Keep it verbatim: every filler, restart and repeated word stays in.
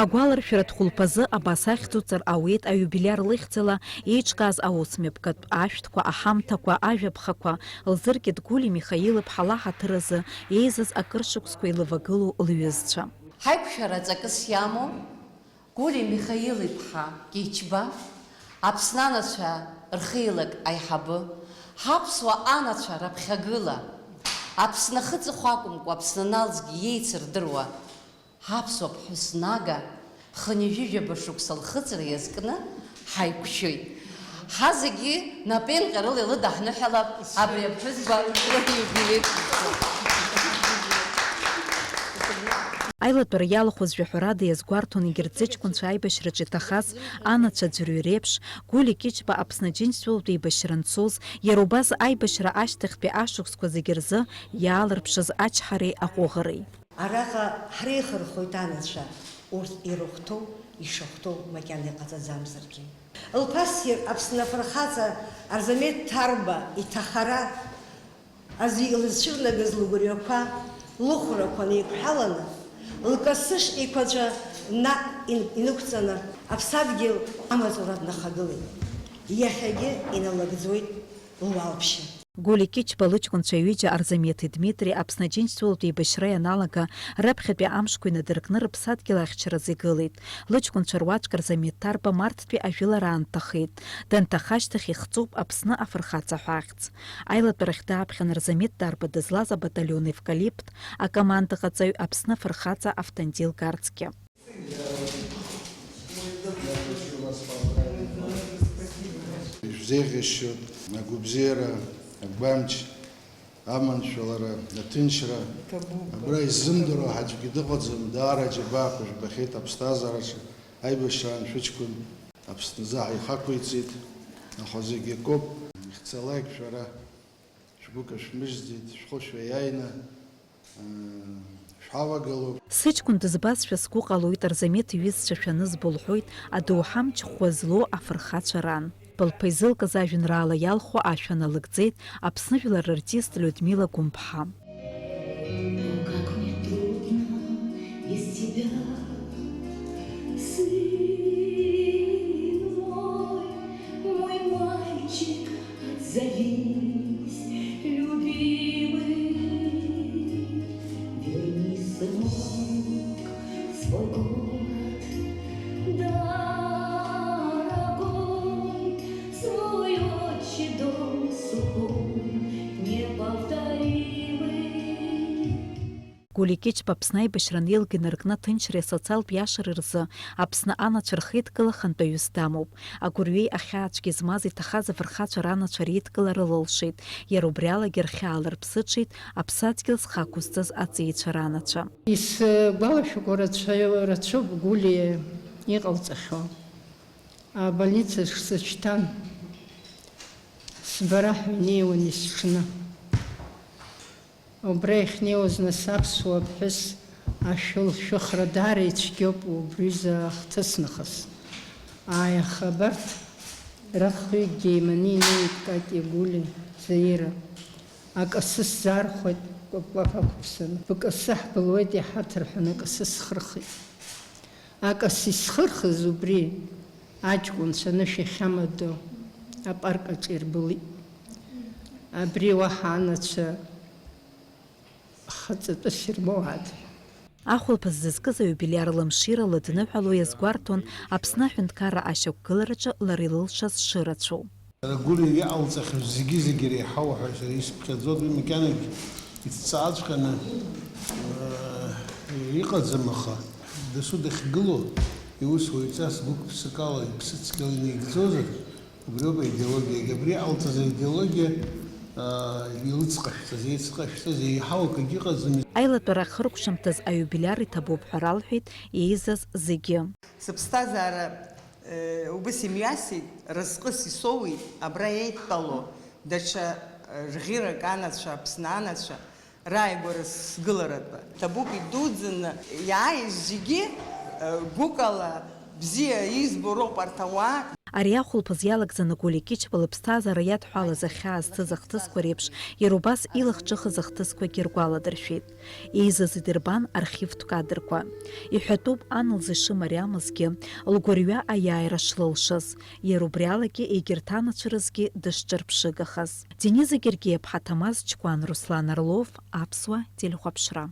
Агәаларшәаратә хәылԥазы абас ахьӡуҵар ауеит аиубилиар лыхьӡала еиҿкааз аусмҩаԥгатә ашәҭқәа, аҳамҭақәа, ажәаԥхақәа, лзыркит Гәли Михаил-иԥҳа лаҳаҭыр азы еизаз акыр шықәсқәа илывагылоу лҩызцәа. Ҳаиқәшәара ҵакыс иамоу Гәли Михаил-иԥҳа Кьычба, Аԥсны анацәа рхеилак аиҳабы, ҳаԥсуа анацәа раԥхьагыла, Аԥсны ахыҵыхә акәымкәа, Аԥсны аналҵгьы иеицырдыруа, ҳаԥсуа ԥҳәыс нага, хынҩажәижәаба шықәса лхыҵра иазкны ҳаиқәшәоит. Ҳазегьы напеинҟьарыла илыдаҳныҳәалап абри аԥҳәызба лиубилеи шықәса. Аилатәара иалахәыз жәаҳәарада иазгәарҭон егьырҭ зыҷкәынцәа аибашьраҿы иҭахаз анацәа аӡәырҩы реиԥш, Гәли Кьычба Аԥсны Аџьынџьтәылатә еибашьра анцоз, иара убас аибашьра ашьҭахьтәи ашықәсқәа зегьы рзы иаалырԥшыз ачҳареи аҟәыӷареи. Араҟа ҳреихырхәоит анацәа, урҭ ирыхәҭоу, ишахәҭоу макьана иҟаҵаӡамзаргьы. Лԥа ссир Аԥсны афырхаҵа Арзамеҭ Ҭарба иҭахара азы илызцәырнагаз лгәырҩақәа, лыхәрақәа неиқәҳәаланы, лкасыш еиқәаҵәа наҟ ин-, инықәҵаны, аԥсадгьыл амаҵура днахагылеит. Иахьагьы иналагӡуеит луалԥшьа. Гәли Кьычба лыҷкәынцәа ҩыџьа Арзамеҭи Дмитри Аԥсны Аџьынџьтәылатә еибашьра ианалага, раԥхьатәи амшқәа инадыркны рыԥсадгьыл ахьчаразы игылеит. Лыҷкәынцәа руаӡәк Арзамеҭ Ҭарба марттәи ажәылара аан дҭахеит. Данҭаха ашьҭахь ихҵоуп Аԥсны афырхаҵа ҳәа ахьӡ. Аилатәарахь дааԥхьан Арзамеҭ Ҭарба дызлаз абаталион Евкалипт акомандаҟаҵаҩ Аԥсны афырхаҵа Автандил Гарцкиа. Ишәзеиӷьасшьоит агәабзиара, агәамч, аманшәалара, аҭынчра. Абра иззымдыруа аӡәгьы дыҟаӡам, даара аџьабаақәа жәбахьеит аԥсҭазаараҿы, аибашьраан шәыҷкәын Аԥсназы ҳаихақәиҵеит, аха зегь акоуп, ишәцалак шәара. Шәгәы кашәмыжьӡеит, шәхы шәаиааины, э, шәҳавагылоуп. Сыҷкәын дызбазшәа сгәы ҟалоит, Арзамеҭ иҩызцәа шәанызбо лҳәоит адоуҳа мчхәа злоу афырхацәа ран. Лԥа изылкыз ажәеинраала иалху ашәа налыгӡеит Аԥсны жәлар рартист Людмила Гәымԥҳа. Как мне трудно без тебя, сын мой, мой мальчик, отзовись, любимый. Верни, сынок, свой город дорогой, свой отчий дом сухой, неповторимый. Гәли Кьычба Аԥсны аибашьра анеилга инаркны аҭынчреи асоциалтә иашареи рзы Аԥсны анацәа рхеидкыла хантәаҩыс дамоуп. Агәырҩеи ахьаацәгьа змаз иҭахаз афырхацәа ранацәа реидкылара лылшеит, иара убри алагьы рхьаала рԥсыҽит аԥсадгьыл зхы ақәызҵаз аҵеицәа ранацәа. Исгәалашәақәо рацәа-, рацәоуп Гәлиа иҟалҵахьоу. Абольница сышьҭан, сбара ҳәа инеиуан есҽны. Убра иахьнеиуаз нас аԥсуа ԥҳәыс ашәы лшәыхра даара ицәгьоуп, убри изы ахҭыс нахыс. Ааи, аха абарҭ рахҩыкгьы еиманы инеит Катиа, Гәлиа, Заира. Акасы сзаархәеит, кәаԥ-кәаԥ ақәыԥсаны. Бкасы ҳбылуеит иҳаҭыр ҳәа, акасы схырхит. Акасы исхырхыз убри аҷкәынцәа анышә иахьамадоу апарк аҿы ирбылит. Абри уаҳа анацәа хаҵатәыс ирмоуааит. Ахәылԥаз зызкыз аиубилиар лымшира лыдныҳәало иазгәарҭон Аԥсны аҳәынҭқарра ашьақәгылараҿы лара илылшаз шырацәоу. Сара Гәлиа иҟалҵахьаз зегьы-зегьы реиҳау ҳәа сара исыԥхьаӡоит, уи макьанагь иҭҵааҵәҟьаны, э, иҟаӡам, аха дасу дахьгылоу, иус уаҩҵас гәык-ԥсыкала, иԥсыцқьала инаигӡозар, убриоуп аидеологиагьы. Абри иҟалҵаз аидеологиа, э, илыҵҟашәҵаз, еицҟашәҵаз еиҳау акгьы ыҟаӡам. Аилатәара ахыркәшамҭаз аиубилиар иҭабуп ҳәа ралҳәеит еизаз зегьы. Сыԥсҭазаара Э, убыс имҩасит, разҟыс исоуит абра еидтәало даҽа, э, рӷьырак анацәа, Аԥсны анацәа рааигәара сгыларатәы. Ҭабуп идуӡӡаны иааиз зегьы, э, гәыкала бзиа избо роуп арҭ ауаа. Ари ахәылԥаз иалагӡаны Гулиа Кьычба лыԥсҭазаара иадҳәалаз ахьаа зҭыз ахҭысқәа реиԥш, иара убас илахҿыхыз ахҭысқәагьы ргәаладыршәеит. Еизаз идырбан архивтә кадрқәа. Иҳәатәуп, ан лзы ишымариамызгьы, лгәырҩа аиааира шлылшаз, иара убри алагьы егьырҭ анацәа рызгьы дышҿырԥшыгахаз. Дениза Гергиаԥҳа, Ҭамаз Чкәан, Руслан Орлов, Аԥсуа телехәаԥшра.